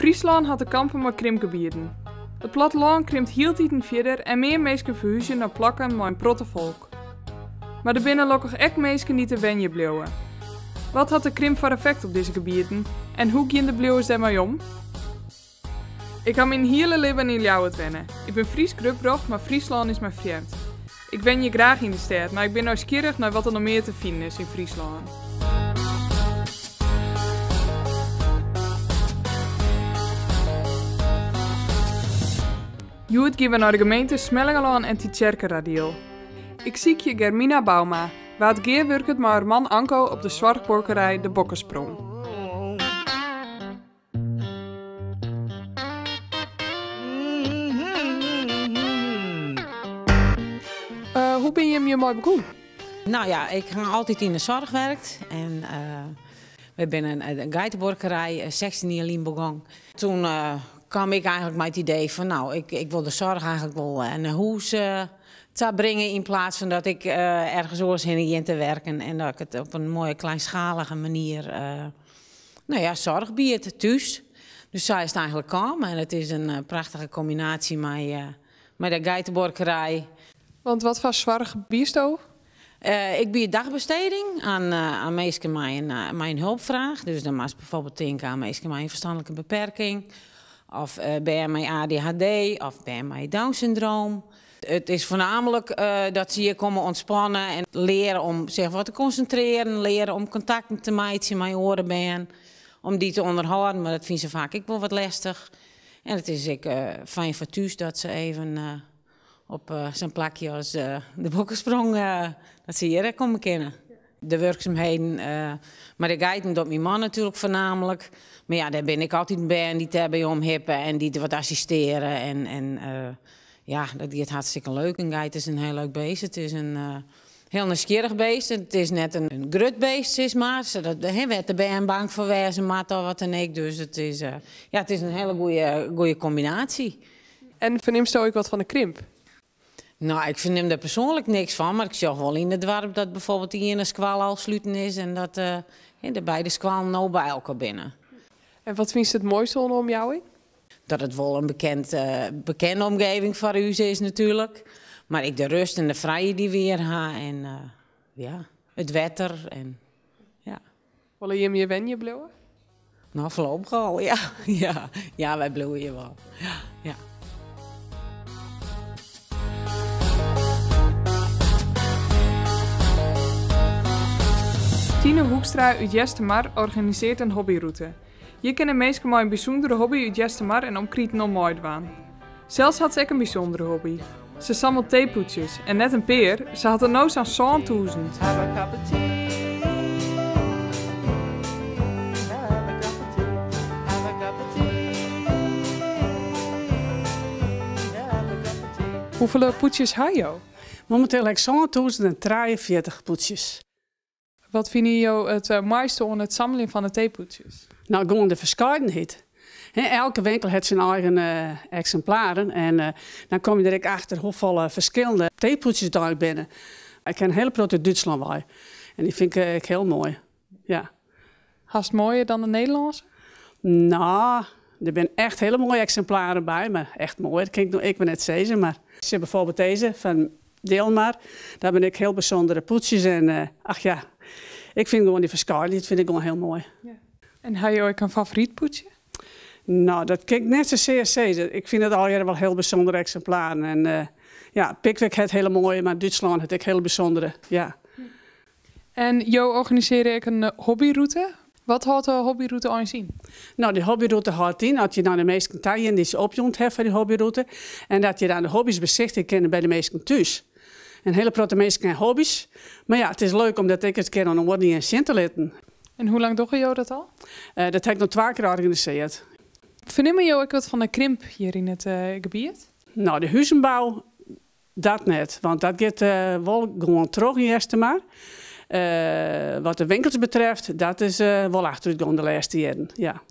Fryslân hat te kampen mei krimpgebieten. It plattelân krimpt hieltiten fierder en mear minsken ferhúzje nei plakken mei in protte folk. Mar der binne lokkich ek minsken dy't der wenje bliuwe. Wat hat de krimp foar effekt op dizze gebieten en hoe gean de bliuwers dêrmei om? Ik ha myn hiele libben yn Ljouwert wenne. Ik bin Frysk grutbrocht, mar Fryslân is my frjemd. Ik wenje graach yn de stêd, mar ik bin nijsgjirrich nei wat der noch mear te finen is yn Fryslân. Hjoed gean we nei de gemeente Smellingerlân en Tytsjerksteradiel. Ik sykje Germina Bouma, wa't gearwurket mei har man Anko op de soarchbuorkerij De Bokkesprong. Hoe binne jim hjirmei begûn? No ja, ik ha altyd yn de soarch werkt en wy binne in geitebuorkerij 16 jier lyn begûn. Toen kaam ik eigenlik mei it idee fan no, ik wol de soarch eigenlik wol nei hûs ta bringe yn plaats fan dat ik ergens oars hinne gean te werken en dat ik it op in moaie kleinschalige manier No ja, soarch biedt thús. Dus sa is it eigenlik kaam en it is in prachtige kombinaasje mei mei de geitebuorkerij. Want wat foar soarch biesto? Ik bied dagbesteding aan aan minsken mei in mei in hulpfraach. Dus dan moatst bijvoorbeeld tinke aan minsken mei in ferstanlike beperking of bern mei ADHD of bern mei Down syndroom. It is foarnaamlik dat se hjir komme ûntspanne en leare om sich wat te konsintrearjen, leare om kontakten te meitsjen mei oare bern, om dy te ûnderhâlden, mar dat fine se faak ek wol wat lestich. En it is ek fijn foar thús dat se even op sa'n plakje as de Bokkesprong, dat se hjir komme kinne. De wurksumheden mei de geiten docht myn man natuerlik foarnaamlik. Mar ja, dêr binne ek altyd bern dy't dêrby omhippe en dy't wat assisteare. En, en ja, dat giet hartstikke leuk. In geit is in hiel leuk beest. It is in hiel nijsgjirrich beest. It is net in grut beest, sis mar, sadat wêr't de bern bang foar wêze moatte of wat dan ek. Dus it is, ja, it is in hiele goede kombinaasje. En fernimsto ek wat fan de krimp? No, ik fernim der persoanlik niks fan, mar ik sjoch wol yn it doarp dat bijvoorbeeld de iene skoalle al sluten is en dat de beide skoallen no by elkoar binne. En wat fynst it moaiste oan de omjouwing? Dat it wol in bekend, bekende omgeving foar ús is natuerlik. Mar ek de rêst en de frijheid dy't we hjir ha en ja, it wetter en ja. Wolle jim hjir wenje bliuwe? No, foarlopich al, ja. Ja, ja, wy bliuwe hjir wol. Ja, ja. Tine Hoekstra út Eastermar organisearret in hobbyrûte. Hjir kinne minsken mei in bysûndere hobby út Eastermar en omkriten oan meidwaan. Sels hat se ek in bysûndere hobby. Se sammelt teepûdsjes en net in pear, se hat der no sa'n 7000. Hoefolle pûdsjes ha jo? Mominteel ha ik 7043 pûdsjes. Wat fine jo it moaiste oan it sammeljen fan de teepûdsjes? No, gewoan de ferskeidenheid. Elke winkel hat syn eigen eksimplaren en dan komme je der ek achter hoefolle ferskillende teepûdsjes der eigentlik binne. Ik ha in hiele protte út Dútslân wei en dy fyn ik ek hiel moai. Ja. Hast moaier dan de Nederlânske? No, der binne echt hiele moaie eksimplaren by, mar echt moai, dat kin ik no ek wer net sizze. Mar sjoch bijvoorbeeld dizze fan Dilmar, dat binne ek hiel bysûndere pûdsjes en ach ja, ik fyn gewoan dy ferskeidenheid fyn ik gewoan hiel moai. Ja. En ha jo ek in favoryt pûdsje? No, dat kin ik net sasear sizze. Ik fyn it allegearre wol hiel bysûndere eksimplaren en ja, Pickwick hat hiele moaie, mar Dútslân hat ek hiele bysûndere, ja. En jo organisearje ek in hobbyrûte. Wat hâldt de hobbyrûte eins yn? No, dy hobbyrûte hâldt yn dat je nei de minsken ta gean dy't se opjûn hawwe foar dy hobbyrûte en dat je dan de hobbys besichtigje kinne by de minsken thús. In hiele protte minsken ha hobbys, mar ja, it is leuk om dat ek ris in kear oan oaren ien sjen te litten. En hoe lang dogge jo dat al? Dat ha ik no twa kear organisearre. Fernimme jo ek wat fan de krimp hjir yn it gebiet? No, de huzenbou Dat net, want dat giet wol gewoan troch yn Eastermar. Wat de winkels betreft, dat is wol achterútgong de lêste jierren, ja.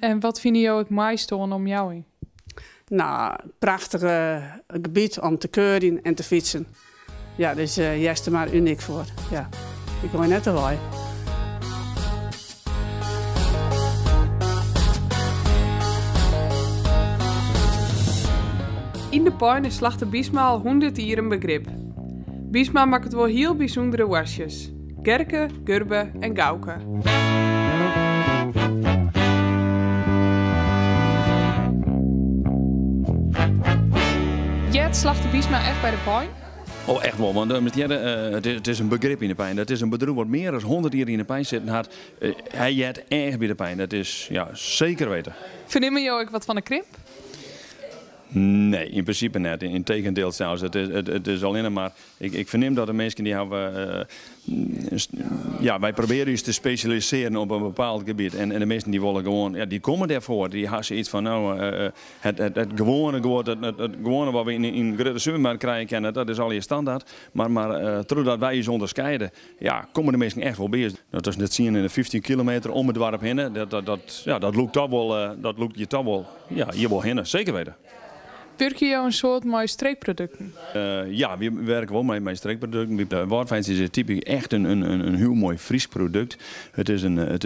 En wat fine jo it moaiste oan de omjouwing? No, prachtich gebiet om te kuierjen en te fytsen. Ja, dêr is Eastermar unyk foar. Ja, ik wol hjir net wei. Pein is Slachter Biesma al 100 jier in begrip. Biesma makket wol hiel bysûndere woarstjes, Gerke, Gurbe en Gauke. Heart Slachter Biesma echt by De Pein? Oh, echt wol, want it is in begrip yn De Pein. It is in bedriuw wat mear as 100 jier yn De Pein sitten hat. Hy heart echt by De Pein, dat is ja, seker weten. Fernimme jo ek wat fan de krimp? Nee, yn prinsipe net. Yntegendeel sels. It is allinne mar, ik fernim dat de minsken dy hawwe, ja, wy probearje ús te spesjalisearjen op in bepaald gebiet. En de minsken dy wolle gewoan, ja, dy komme dêrfoar. Dy ha sayts fan, no, it gewoane guod, it gewoane wat we yn grutte supermerk krije kinne, dat is allegear standaard. Mar trochdat wy ús ûnderskeide, ja, komme de minsken echt wol by ús. Dat is de 10 en de 15 kilometer om it doarp hinne. Dat, dat, dat, ja, dat lûkt toch wol, eh, dat lûkt je toch wol, ja, hjir wol hinne, seker weten. Wurkje jo in soad mei streekprodukten? Ja, wy werke wol mei streekprodukten. De Wâldfeintsjes is typysk echt in hiel moai Frysk produkt. It is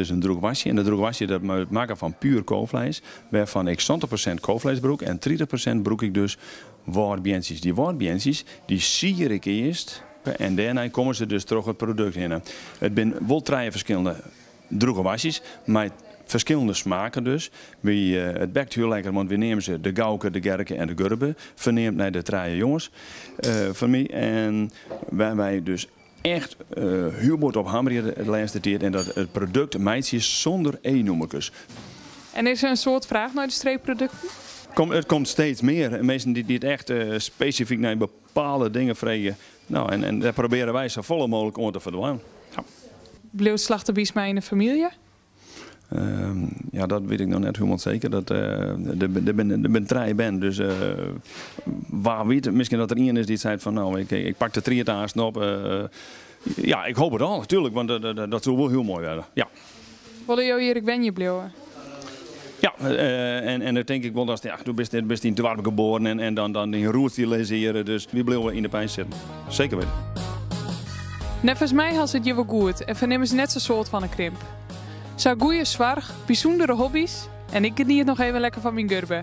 in drûch woarstje en dat drûch woarstje dat wurdt makke fan puer kofleis, wêrfan ik 70% kofleis brûk en 30% brûk ik dus wâldbeantsjes. Dy wâldbeantsjes dy sier ik earst en dêrnei komme se dus troch it produkt hinne. It binne wol trije ferskillende drûge woarstjes mei ferskillende smaken dus. Wy, it bekt hiel lekker, want wy neame se de Gauke, de Gerke en de Gurbe, ferneamd nei de trije jonges fan my. En wêr wy dus echt hiel bot op hammerje de lêste tiid en dat it produkt meitsje sûnder E-nûmerkes. En is der in soad fraach nei de streekprodukten? It komt steeds mear. Minsken dy't echt spesifyk nei bepaalde dingen freegje. No, en dêr probearje wy safolle mooglik oan te foldwaan. Ja. Bliuwt Slachter Biesma yn de famylje? Ja, dat wit ik noch net hielendal seker. Dat, der binne trije bern, dus wa wit, miskien dat der ien is dy't seit fan no, ik pak de tried aansten op. Ja, ik hoop it al, natuerlik, want dat soe wol hiel moai wurde. Ja. Wolle jo hjir ek wenje bliuwe? Ja, en dan tink ik wol dat, ja, do bist yn it doarp geboren en dan dyn roots dy lizze hjir, dus wy bliuwe yn De Pein sitten. Seker witten. Neffens my ha se it hjir wol goed en fernimme se net sa'n soad fan 'e krimp. Sa goeie soarch, bysûndere hobbys en ik geniet noch even lekker fan myn gurbe.